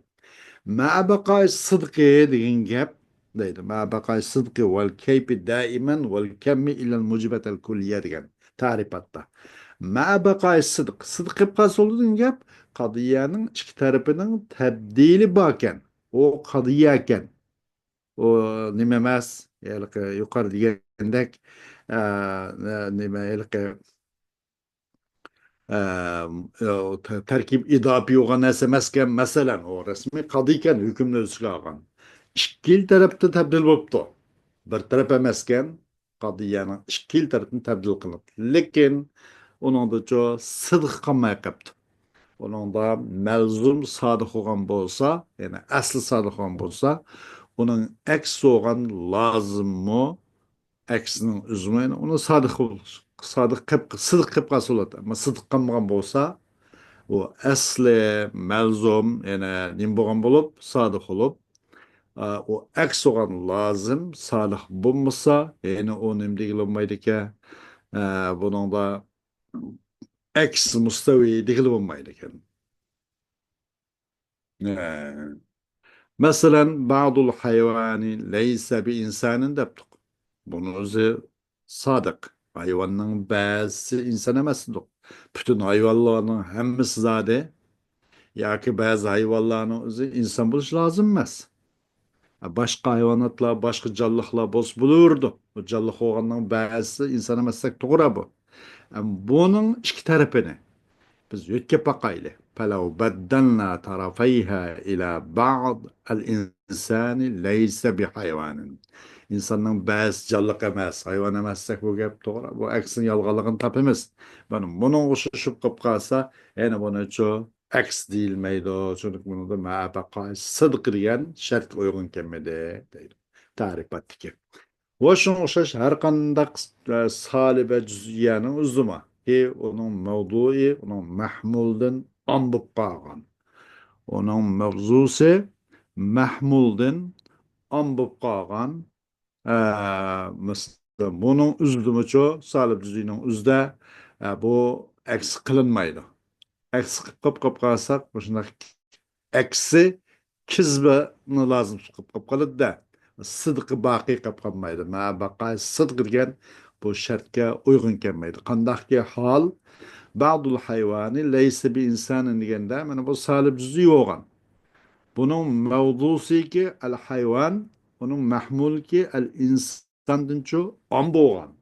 مەئە بەقائى سىدقى دېگەن گەپ دەيدۇ. مەئە بەقائى سىدقى ۋەل كەيپى دائىمەن ۋەل كەممى ئىللەل مۇجىبەتەل كۇللىيە دېگەن تەرىپاتتا. مەئە بەقائى سىدق. سىدق قېلىپ قالسا بولىدۇ دېگەن گەپ، قەزىيەنىڭ ئىككى تەرىپىنىڭ تەبدىلى باركەن. ئۇ قەزىيەكەن. ئۇ نېمە ئەمەس، ھېلىقى يۇقىرى دېگەندەك، ئە، نېمە، ھېلىقى، ئە، ئە، تە-، تەركىب ئىزاپىي بولغان نەرسە ئەمەسكەن. مەسىلەن، ئۇ رەسمىي قاضىيكەن، ھۆكۈمنى ئۆز ئىچىگە ئالغان. ئىككىلا تەرەپتە تەبدىل بوپتۇ. بىر تەرەپ ئەمەسكەن، قاضىيەنىڭ ئىككىلا تەرىپىنى تەبدىل قىلىپ. لېكىن ئۇنىڭدىچۇ سىدىق قالماي قاپتۇ. ئۇنىڭدا مەلزۇم سادىق بولغان بولسا، يەنى ئەسلى سادىق بولغان بولسا، ئۇنىڭ ئەكسى بولغان لازىممۇ، ئەكسىنىڭ ئۆزىمۇ، يەنى ئۇنى سادىق بول-، سادىق قىلىپ، سىدىق قىلىپ قالسا بولاتتى. ئەمما سىدىق قىلمىغان بولسا، ئۇ ئەسلى مەلزۇم، يەنى نېمە بولغان بولۇپ، سادىق بولۇپ، ئا، ئۇ ئەكس بولغان لازىم سادىق بولمىسا، يەنى ئۇ نېمە دېگىلى بولمايدىكەن؟ ئە، بۇنىڭدا ئەكس مۇستەۋى دېگىلى بولمايدىكەن. ئە، مەسىلەن، بعض الحيوان ليس بإنسان دەپتۇق. بۇنىڭ ئۆزى سادىق. ھايۋاننىڭ بەزىسى ئىنسان ئەمەس دېدۇق. پۈتۈن ھايۋانلارنىڭ ھەممىسى زادى ياكى بەزى ھايۋانلارنىڭ ئۆزى ئىنسان بولۇشى لازىم ئەمەس. باشقا ھايۋاناتلار، باشقا جانلىقلار بولسا بولۇۋېرىدۇ. بۇ جانلىق بولغاننىڭ بەزىسى ئىنسان ئەمەس دېسەك توغرا بۇ. ئەم، بۇنىڭ ئىككى تەرىپىنى بىز يۆتكەپ باقايلى. فلو بدلنا طرفيها إلى بعض الإنسان ليس بحيوان. ئىنساننىڭ بەزىسى جانلىق ئەمەس، ھايۋان ئەمەس دېسەك بۇ گەپ توغرا. بۇ ئەكسىنى يالغانلىقىنى تاپىمىز. مانا بۇنىڭغا ئوخشىشىپ قېلىپ قالسا، يەنە بۇنىچۇ ئەكس دېيىلمەيدۇ. چۈنكى بۇنىڭدا مەئە بەقائى سىدىق دېگەن شەرتكە ئۇيغۇن كەلمىدى دەيدۇ. تەرىپاتتىكى. ۋە شۇنىڭغا ئوخشاش ھەر قانداق، ئە، سالىبە جۈزئىيەنىڭ ئۆزىمۇ، كى ئۇنىڭ مەۋزۇسى، ئۇنىڭ مەھمۇلىدىن ئام بولۇپ قالغان. ئۇنىڭ مەۋزۇسى مەھمۇلدىن ئام بولۇپ قالغان. ئە، مىسال، بۇنىڭ ئۆزىدىمۇچۇ، سالىب جۈزئىينىڭ ئۆزىدە، ئە، بۇ ئەكس قىلىنمايدۇ. ئەكس قىلىپ قېلىپ قالساق، مۇشۇنداق ئەكسى كىزبىنى لازىم قىلىپ قېلىپ قالىدۇ-دە. سىدقى باقىي قېلىپ قالمايدۇ. مەئە بەقائى سىدقى دېگەن بۇ شەرتكە ئۇيغۇن كەلمەيدۇ. قانداقكى ھال؟ بعض الحيوان ليس بإنسان دېگەندە، مانا بۇ سالىب جۈزئىي بولغان. بۇنىڭ مەۋزۇسىكى ئەل ھايۋان، ئۇنىڭ مەھمۇلىكى ئەل ئىنساندىنچۇ ئام بولغان.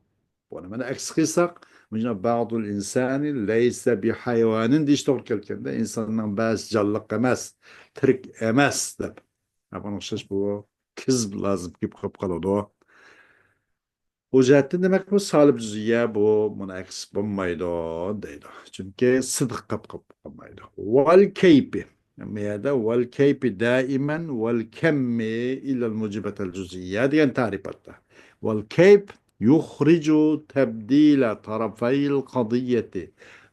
بۇنى مانا ئەكس قىلساق، مۇشۇ بعض الإنسان ليس بحيوان دېيىش توغرا كەلگەندە، ئىنساننىڭ بەزى جانلىق ئەمەس، تىرىك ئەمەس دەپ. ھە، بۇنىڭغا ئوخشاش بۇ كىزب لازىم كېلىپ قېلىپ قالىدۇ. بۇ جەھەتتىن دېمەك، بۇ سالىب جۈزئىيە، بۇ مۇنى ئەكس بولمايدۇ دەيدۇ. چۈنكى سىدىق قاپ قاپ قالمايدۇ. ۋەل كەيپى. بۇ يەردە ۋەل كەيپى دائىمەن ۋەل كەممى ئىللەل مۇجىبەتەل جۈزئىيە دېگەن تەرىپاتتا. ۋەل كەيپ يۇخرىجۇ تەبدىلە تەرەفەيل قەزىيەتى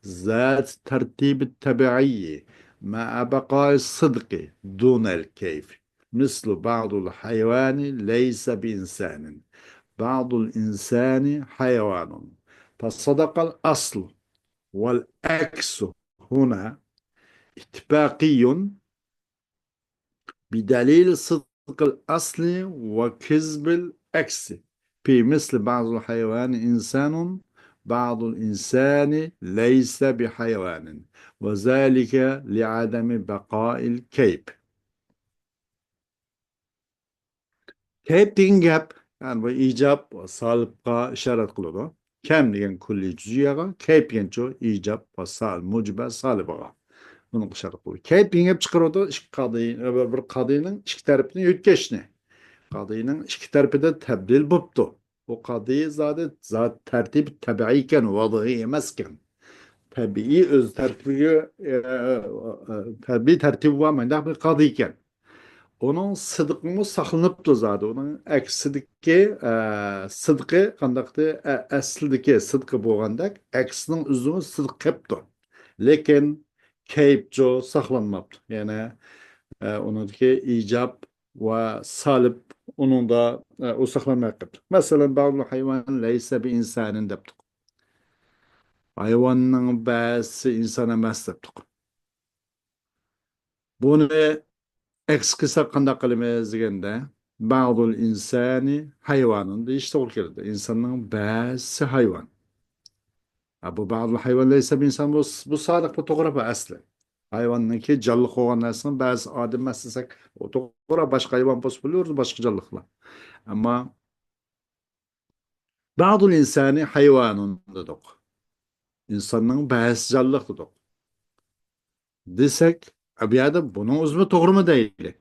زات تەرتىبى تەبىئىي مەئە بەقائى سىدقى دۇنەل كەيف. مثل بعض الحيوان ليس بإنسان. بعض الإنسان حيوان. فصدق الأصل والعكس هنا اتفاقي بدليل صدق الأصل وكذب العكس. في مثل بعض الحيوان إنسان، بعض الإنسان ليس بحيوان، وذلك لعدم بقاء الكيف. كەيپ دېگەن گەپ، يەنى بۇ ئىجاب ۋە سالىبقا ئىشارەت قىلىدۇ. كەم دېگەن كۈللىي جۈزئىيەگە، كەيپ دېگەنچۇ ئىجاب ۋە سال-، مۇجىب ۋە سالىبىغا. بۇنىڭغا ئىشارەت قىلىدۇ. كەيپ دېگەن گەپ چىقىرىدۇ، ئىككى قەزىيە، بىر قەزىيەنىڭ ئىككى تەرىپىنى يۆتكەشنى. قەزىيەنىڭ ئىككى تەرىپىدە تەبدىل بوپتۇ. بۇ قەزىيە زادى، زادى تەرتىپ تەبىئىيكەن، ۋەزئىي ئەمەسكەن. تەبىئىي ئۆز تەرتىپىگە، ئە، ئە، تەبىئىي تەرتىپى بار مۇنداق بىر قەزىيەكەن. ئۇنىڭ سىدقىمۇ ساقلىنىپتۇ زادى. ئۇنىڭ ئەكسىدىكى، ئە، سىدقى قانداقتى؟ ئە، ئەسلىدىكى سىدقى بولغاندەك، ئەكسىنىڭ ئۆزىمۇ سىدق قېپتۇ. لېكىن كەيپچۇ ساقلانماپتۇ. يەنى، ئە، ئۇنىڭدىكى ئىجاب ۋە سالىب ئۇنىڭدا، ئە، ئۇ ساقلانماي قېپتۇ. مەسىلەن، بعض الحيوان ليس بإنسان دەپتۇق. ھايۋاننىڭ بەزىسى ئىنسان ئەمەس دەپتۇق. بۇنى ئەكس قىلساق قانداق قىلىمىز دېگەندە، بعض الإنسان حيوان دېيىش توغرا كېلىدۇ. ئىنساننىڭ بەزىسى ھايۋان. ھە، بۇ بعض الحيوان ليس بإنسان، بۇ، بۇ سادىق، بۇ توغرا، بۇ ئەسلى. ھايۋاننىڭكى جانلىق بولغان نەرسىنىڭ بەزىسى ئادەم ئەمەس دېسەك، ئۇ توغرا، باشقا ھايۋان بولسا بولىۋېرىدۇ، باشقا جانلىقلار. ئەمما بعض الإنسان حيوان دېدۇق. ئىنساننىڭ بەزىسى جانلىق دېدۇق. دېسەك، بۇ يەردە بۇنىڭ ئۆزىمۇ توغرىمۇ دەيلى.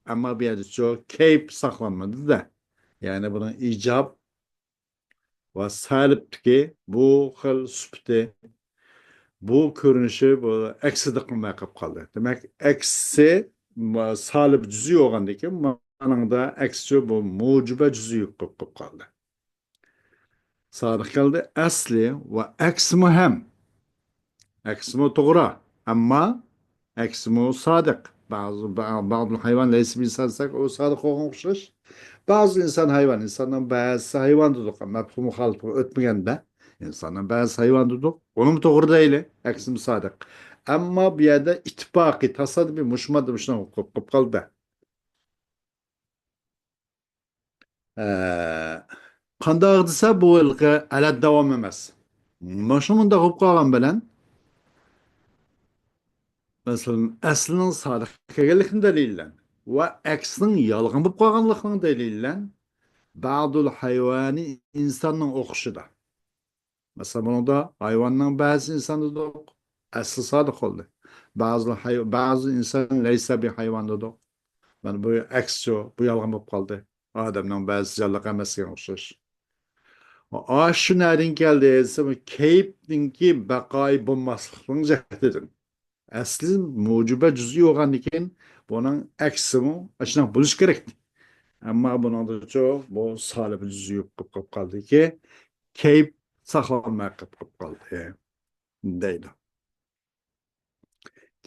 ئەمما بۇ يەردىچۇ كەيپ ساقلانمىدى-دە. يەنى بۇنىڭ ئىجاب ۋە سەلىبتىكى بۇ خىل سۈپىتى، بۇ كۆرۈنۈشى بۇ ئەكسىدە قىلماي قېلىپ قالدى. دېمەك، ئەكسى ما-، سالىب جۈزئىي بولغاندىكىن، مانىڭدا ئەكسىچۇ بۇ مۇجىبە جۈزئىي قىلىپ قېلىپ قالدى. سادىق كەلدى، ئەسلى ۋە ئەكسىمۇ ھەم. ئەكسىمۇ توغرا، ئەمما ئەكسىمۇ سادىق. بەزى، بە-، بەزى ھايۋان لەيسە بىئىنسان دېسەك، ئۇ سادىق بولغان ئوخشاش. بەزى ئىنسان ھايۋان، ئىنساننىڭ بەزىسى ھايۋان دېدۇق، مەپھۇمى مۇخالىپىغا ئۆتمىگەندە، ئىنساننىڭ بەزىسى ھايۋان دېدۇق، ئۇنىمۇ توغرا دەيلى، ئەكسىمۇ سادىق. ئەمما بۇ يەردە ئىتتىپاقىي، تاسادىپىي مۇشۇ ماددا مۇشۇنداق قىلىپ قالدى. ئە، قانداق دېسە، بۇ ھېلىقى ئەلەت داۋام ئەمەس. مۇشۇ مۇنداق بولۇپ قالغان بىلەن، مەسىلەن، ئەسلىنىڭ سادىق ئىكەنلىكىنى دەلىللەن ۋە ئەكسىنىڭ يالغان بولۇپ قالغانلىقىنىڭ دەلىللەن بەزى ھايۋانىي ئىنساننىڭ ئوخشىشىدا. مەسىلەن، بۇنىڭدا ھايۋاننىڭ بەزىسى ئىنسان دېدۇق، ئەسلى سادىق بولدى. بەزى ھاي-، بەزى ئىنسان لەيسە بى ھايۋان دېدۇق. مانا بۇ ئەكسىچۇ، بۇ يالغان بولۇپ قالدى. ئادەمنىڭ بەزىسى جانلىق ئەمەس دېگەن ئوخشاش. ئاشۇ نەدىن كەلدى دېسە، بۇ كەيپنىڭكى بەقائىي بولماسلىقنىڭ جەھىتىدىن. ئەسلى مۇجىبە جۈزئىي بولغاندىكىن، بۇنىڭ ئەكسىمۇ ئاشۇنداق بولۇشى كېرەك. ئەمما بۇنىڭدىچۇ بۇ سالىبى جۈزئىي قىلىپ قېلىپ قالدىكى، كەيپ ساقلانماي قېلىپ قېلىپ قالدى، دەيدۇ.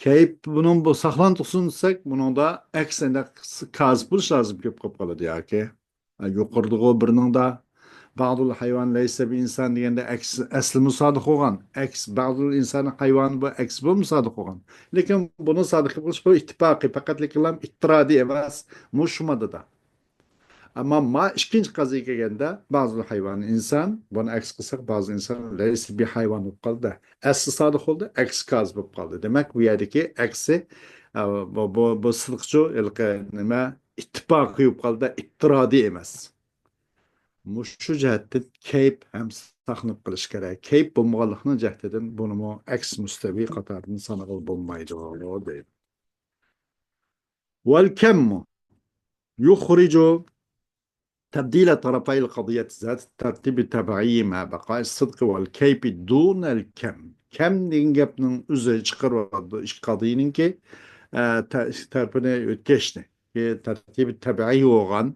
كەيپ بۇنىڭ بۇ ساقلانتۇقسۇن دېسەك، بۇنىڭدا ئەكس ئەندە كازىپ بولۇش لازىم كېلىپ قېلىپ قالىدۇ ياكى. ھە، يۇقىرىدىغۇ بىرنىڭدا بەزى ھايۋان لەيسە بى ئىنسان دېگەندە ئەكس، ئەسلىمۇ سادىق بولغان. ئەكس، بەزى ئىنسان ھايۋان بۇ ئەكس بولمىسا سادىق بولغان. لېكىن بۇنى سادىق قىلىش بۇ ئىتتىپاقىي، پەقەتلىكلا ئىتتىرادىي ئەمەس، مۇشۇ ماددىدا. ئەمما ما ئىككىنچى قازىيە كەلگەندە، بەزى ھايۋان ئىنسان، بۇنى ئەكس قىلساق، بەزى ئىنسان لەيسە بى ھايۋان بولۇپ قالدى. ئەسلى سادىق بولدى، ئەكس كازىپ بولۇپ قالدى. دېمەك، بۇ يەردىكى ئەكسى، ئە، بۇ، بۇ، بۇ سىدىقچۇ، ھېلىقى نېمە، ئىتتىپاقىي بولۇپ قالدى، ئىتتىرادىي ئەمەس. مۇشۇ جەھەتتىن كەيپ ھەم ساقلىنىپ قېلىش كېرەك. كەيپ بولمىغانلىقنىڭ جەھىتىدىن بۇنىمۇ ئەكس مۇستەۋى قاتارىدىن سانىغىلى بولمايدۇ، دەيدۇ. والكم يخرج تبديل طرفي القضية ذات الترتيب التبعي مع بقاء الصدق والكيف دون الكم. كەم دېگەن گەپنىڭ ئۆزى چىقىرىۋاتىدۇ ئىككى قازىيىنىڭكى، ئە، تە-، ئىككى تەرىپىنى ئۆتكەشنى. تەرتىبى تەبىئىي بولغان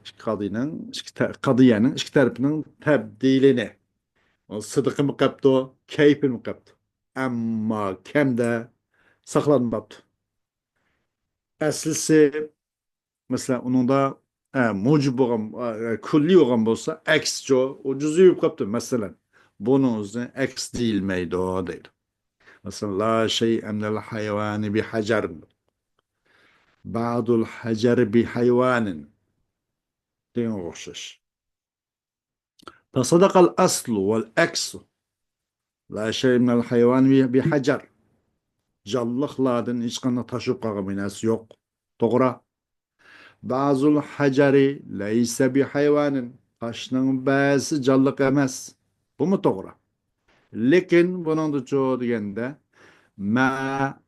ئىككى قازىيىنىڭ، ئىككى تە-، قازىيەنىڭ ئىككى تەرىپىنىڭ تەبدىلىنى. سىدىقىمۇ قەپتۇ، كەيپىمۇ قەپتۇ. ئەمما كەمدە ساقلانماپتۇ. ئەسلىسى، مەسىلەن، ئۇنىڭدا، ئە، مۇجىب بولغان، ئە، كۈللىي بولغان بولسا، ئەكسىچۇ، ئۇ جۈزئىي بولۇپ قاپتۇ. مەسىلەن، بۇنىڭ ئۆزىنى ئەكس دېيىلمەيدۇ، دەيدۇ. مەسىلەن، لا شەيئە مىنەل ھايۋانى بىھەجەر. بەزىل ھەجەر بىھايۋانىن. دېگەنگە ئوخشاش. تصادق الأصل والعكس. لا شيء من الحيوان بحجر. جانلىقلاردىن ھېچقانداق تاش بولۇپ قالغان بىر نەرسە يوق. توغرا. بەزىل ھەجەرى لەيسە بىھايۋانىن. تاشنىڭ بەزىسى جانلىق ئەمەس. بۇمۇ توغرا. لېكىن بۇنىڭدىچۇ دېگەندە، مە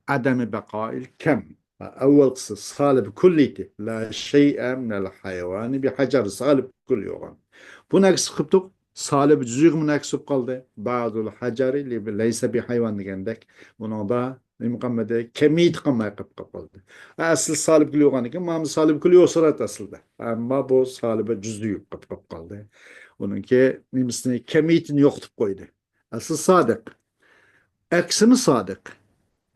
ئادەمى بەقائىل كەم. ئەۋۋەلقىسى سالىب كۈللىيىتى. لا شەيئە مىنەل ھايۋانى بىھەجەر، سالىب كۈللىي بولغان. بۇنى ئەكس قىپتۇق. سالىب جۈزئىيغا مۇنەكس بولۇپ قالدى. بەزىل ھەجەرى لەيسە بىھايۋان دېگەندەك، بۇنىڭدا نېمە قالمىدى؟ كەمىيىتى قالماي قېلىپ قالدى. ئەسلى سالىب كۈللىي بولغانىكەن، مانا سالىب كۈللىي بولسا ئەسلىدە. ئەمما بۇ سالىبى جۈزئىي قېلىپ قالدى. ئۇنىڭكى نېمىسىنى، كەمىيىتىنى يوقىتىپ قويدى. ئەسلى سادىق. ئەكسىمۇ سادىق.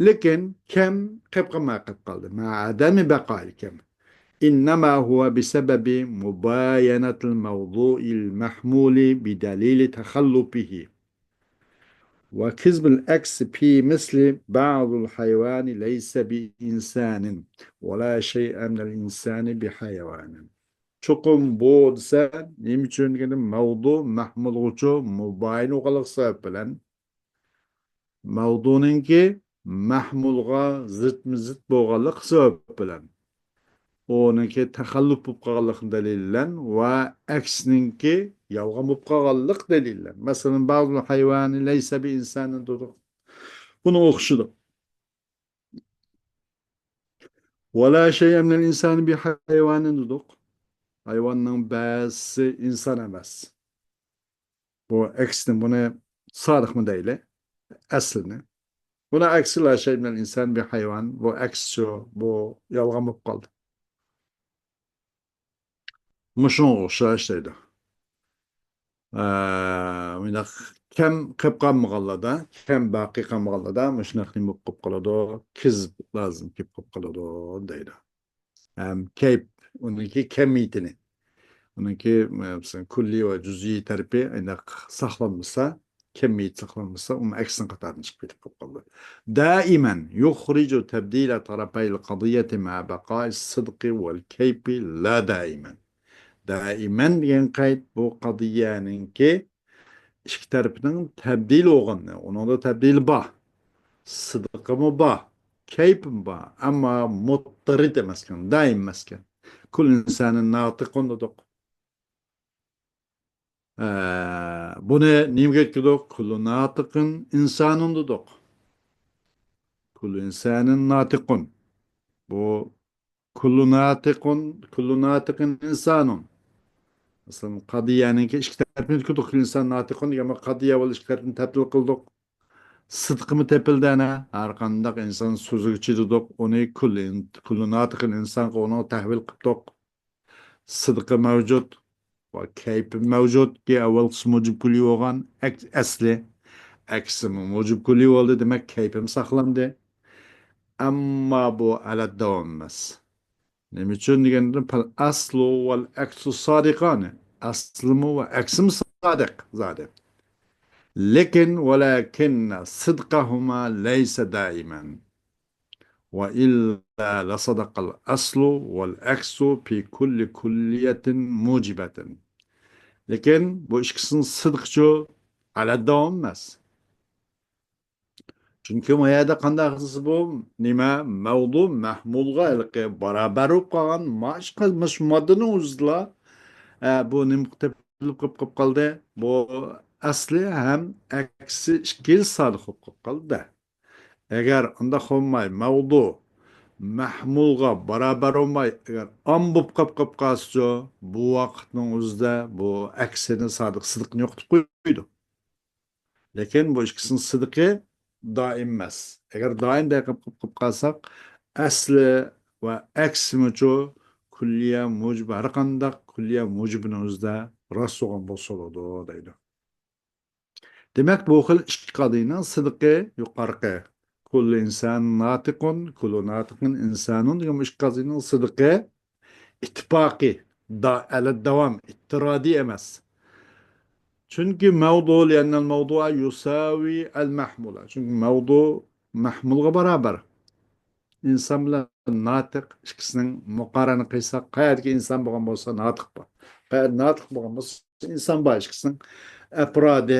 لېكىن كەم قېلىپ قالماي قېلىپ قالدى. مە ئادەمى بەقائىل كەم. إنما هو بسبب مباينة الموضوع المحمول بدليل تخلفه. وكذب العكس في مثل بعض الحيوان ليس بإنسان ولا شيء من الإنسان بحيوان. چوقۇم بۇ دېسە، نېمە ئۈچۈن دېگەندە، مەۋزۇ مەھمۇلغىچۇ مۇبايىنە بولغانلىقى سەۋەب بىلەن، مەۋزۇنىڭكى مەھمۇلغا زىتمۇ زىت بولغانلىقى سەۋەب بىلەن، ئۇنىڭكى تەخەللۇپ بولۇپ قالغانلىقىنى دەلىللەن ۋە ئەكسىنىڭكى يالغان بولۇپ قالغانلىق دەلىللەن. مەسىلەن، بەزىل ھايۋانى لەيسە بى ئىنسانىن دېدۇق. بۇنىڭ ئوخشىدى. ۋەلا شەيئەن مىنەل ئىنسانى بى ھايۋانىن دېدۇق. ھايۋاننىڭ بەزىسى ئىنسان ئەمەس. بۇ ئەكسىنى، بۇنى سادىقمۇ دەيلى، ئەسلىنى. بۇنى ئەكسى لا شەيئەن مىنەل ئىنسان بى ھايۋان. بۇ ئەكسىچۇ، بۇ يالغان بولۇپ قالدى. مۇشۇنىڭغا ئوخشاش دەيدۇ. ئە، مۇنداق كەم قېلىپ قالمىغانلاردا، كەم باقىي قالمىغانلاردا مۇشۇنداق نېمە بولۇپ قالىدۇ؟ كېزىپ لازىم كېلىپ قالىدۇ دەيدۇ. ھەم كەيپ، ئۇنىڭكى كەمىيىتىنى، ئۇنىڭكى، مەسىلەن، كۈللىي ۋە جۈزئىي تەرىپى ئۇنداق ساقلانمىسا، كەمىيىتى ساقلانمىسا، ئۇمۇ ئەكسىنىڭ قاتارىدىن چىقىپ كېتىپ قالىدۇ. دائىمەن يۇخرىجۇ تەبدىلە تەرەپەيل قەزىيەتى مەئە بەقائىس سىدقى ۋەل كەيپى لا دائىمەن. دائىمەن دېگەن قەيت بۇ قەزىيەنىڭكى ئىككى تەرىپىنىڭ تەبدىل بولغىنى، ئۇنىڭدا تەبدىل بار، سىدقىمۇ بار، كەيپىمۇ بار، ئەمما مۇتتەرىد ئەمەسكەن، دائىم ئەمەسكەن. كۇل ئىنسانىن ناتىقۇن دېدۇق. ئە، بۇنى نېمىگە يەتكۈزدۇق؟ كۇللۇ ناتىقىن ئىنسانۇن دېدۇق. كۇللۇ ئىنسانىن ناتىقۇن. بۇ كۇللۇ ناتىقۇن، كۇللۇ ناتىقىن ئىنسانۇن. مەسىلەن، قەزىيەنىڭكى ئىككى تەرىپىنى يەتكۈزدۇق. كۇللۇ ئىنسان ناتىقۇن دېگەن بۇ قەزىيە بىلەن ئىككى تەرىپىنى تەبدىل قىلدۇق. سىدقىمۇ تېپىلدى ئەنە. ھەر قانداق ئىنسان سۆزىگە چىدىدۇق. ئۇنى كۇللۇ ئىن-، كۇللۇ ناتىقىن ئىنسانغا ئۇنىڭ تەھۋىل قىپتۇق. سىدقى مەۋجۇت ۋە كەيپى مەۋجۇت. كى ئەۋۋەلقىسى مۇجىب كۈللى بولغان، ئەك-، ئەسلى. ئەكسىمۇ مۇجىب كۈللى بولدى، دېمەك، كەيپىمۇ ساقلاندى. ئەمما بۇ ئەلەت داۋام ئەمەس. نېمە ئۈچۈن دېگەندە، پەل ئەسلۇ ۋەل ئەكسۇ سادىقانى. ئەسلىمۇ ۋە ئەكسىمۇ سادىق زادى. لېكىن، ۋەلەكىننە سىدقەھۇما لەيسە دائىمەن. ۋە ئىللا لەسەدەقەل ئەسلۇ ۋەل ئەكسۇ فى كۇللى كۇللىيەتىن مۇجىبەتىن. لېكىن بۇ ئىككىسىنىڭ سىدقىچۇ ئەلەت داۋام ئەمەس. چۈنكى ما يەردە قانداق قىلسا بۇ نېمە مەۋزۇ مەھمۇلغا ھېلىقى بارابەر بولۇپ قالغان ماش-، ماش ماددىنىڭ ئۆزىدىلا، ئە، بۇ نېمە تېپىلىپ قېلىپ، قېلىپ قالدى؟ بۇ ئەسلى ھەم ئەكسى ئىككىلىسى سادىق بولۇپ قېلىپ قالدى. ئەگەر ئۇنداق بولماي، مەۋزۇ مەھمۇلغا بارابەر بولماي، ئەگەر ئام بولۇپ قېلىپ، قېلىپ قالسىچۇ، بۇ ۋاقىتنىڭ ئۆزىدە بۇ ئەكسىنى سادىق، سىدىقنى يوقىتىپ قويىدۇ. لېكىن بۇ ئىككىسىنىڭ سىدىقى دائىم ئەمەس. ئەگەر دائىم دەپ قېلىپ، قېلىپ قالساق، ئەسلى ۋە ئەكسىمۇچۇ كۈللىيە مۇجىب، ھەر قانداق كۈللىيە مۇجىبىنىڭ ئۆزىدە راست بولغان بولسا بولىدۇ دەيدۇ. دېمەك، بۇ خىل ئىككى قازىنىڭ سىدىقى يۇقىرىقى. كۇللۇ ئىنسان ناتىقۇن، كۇللۇ ناتىقىن ئىنسانۇن دېگەن بۇ ئىككى قازىنىڭ سىدىقى ئىتتىپاقىي، دا-، ئەلە داۋام، ئىتتىرادىي ئەمەس. چۈنكى مەۋزۇ، لىئەننەل مەۋزۇئە يۇساۋى ئەل مەھمۇلە. چۈنكى مەۋزۇ مەھمۇلغا بارابەر. ئىنسان بىلەن ناتىق ئىككىسىنىڭ مۇقارەنە قىلساق، قەيەردىكى ئىنسان بولغان بولسا ناتىق بار. قەيەردە ناتىق بولغان بولسا ئىنسان بار. ئىككىسىنىڭ ئەپرادى،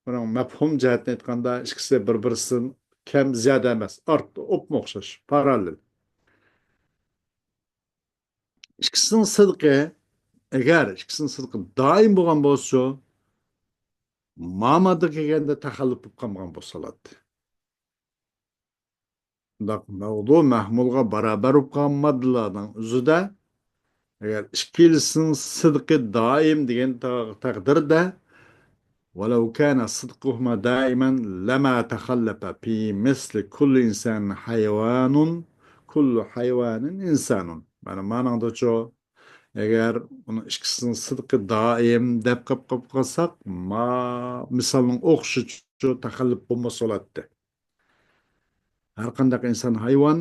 بۇنىڭ مەپھۇم جەھەتتىن ئېيتقاندا، ئىككىسى بىر-بىرسىدىن كەم زىيادە ئەمەس، ئارتۇق، ئوپمۇ ئوخشاش، پاراللېل. ئىككىسىنىڭ سىدقى، ئەگەر ئىككىسىنىڭ سىدقى دائىم بولغان بولسىچۇ، ما ماددا كەلگەندە تەخەللۇپ بولۇپ قالمىغان بولسا بولاتتى. مۇنداق مەۋزۇ مەھمۇلغا بارابەر بولۇپ قالغان ماددىلارنىڭ ئۆزىدە، ئەگەر ئىككىلىسىنىڭ سىدقى دائىم دېگەن تا-، تەقدىردە، ولو كان صدقهما دائما لما تخلف في مثل كل إنسان حيوان، كل حيوان إنسان. مانا مانىڭدىچۇ، ئەگەر ئۇنىڭ ئىككىسىنىڭ سىدقى دائىم دەپ قېلىپ، قېلىپ قالساق، ما مىسالنىڭ ئوخشىشىچۇ تەخەللۇپ بولمىسا بولاتتى. ھەر قانداق ئىنسان ھايۋان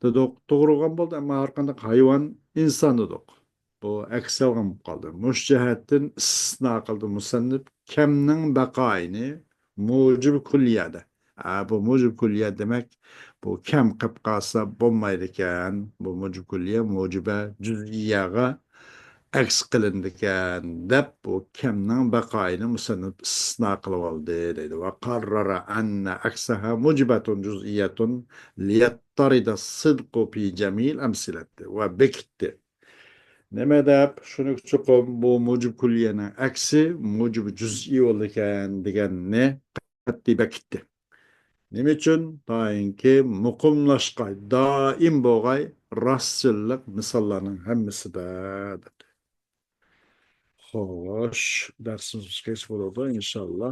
دېدۇق، توغرا بولغان بولدى، ئەمما ھەر قانداق ھايۋان ئىنسان دېدۇق. بۇ ئەكس يالغان بولۇپ قالدى. مۇشۇ جەھەتتىن ئىستىسنا قىلدى مۇسەننىپ كەمنىڭ بەقائىنى مۇجىب كۈللىيەدە. ھە، بۇ مۇجىب كۈللىيە دېمەك، بۇ كەم قېلىپ قالسا بولمايدىكەن. بۇ مۇجىب كۈللىيە مۇجىبە جۈزئىيەگە ئەكس قىلىنىدىكەن دەپ، بۇ كەمنىڭ بەقائىينى مۇسەننىپ ئىستىسنا قىلىۋالدى دەيدۇ. ۋە قاررارا ئەننە ئەكسەھا مۇجىبەتۇن جۇزئىيەتۇن لىيەتتەرىدە سىدقۇ پى جەمىل ئەمسىلەتتى. ۋە بېكىتتى. نېمە دەپ؟ شۇنى چوقۇم بۇ مۇجىب كۈللىيەنىڭ ئەكسى مۇجىب جۇزئىي بولىدىكەن دېگەننى قەتئىي بېكىتتى. نېمە ئۈچۈن؟ تايىنكى مۇقىملاشقاي، دائىم بولغاي راستچىللىق مىساللارنىڭ ھەممىسىدە دەپتۇ. خوش، دەرسىمىز كەچ بولىدۇ، ئىنشاللا.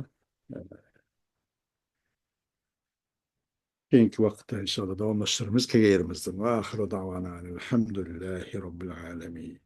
كېيىنكى ۋاقىتتا، ئىنشاللا، داۋاملاشتۇرىمىز كەلگەن يېرىمىزدىن. ۋە ئاخىرۇ داۋانا ئەلھەمدۇلىللاھى رەببىل ئالەمىن.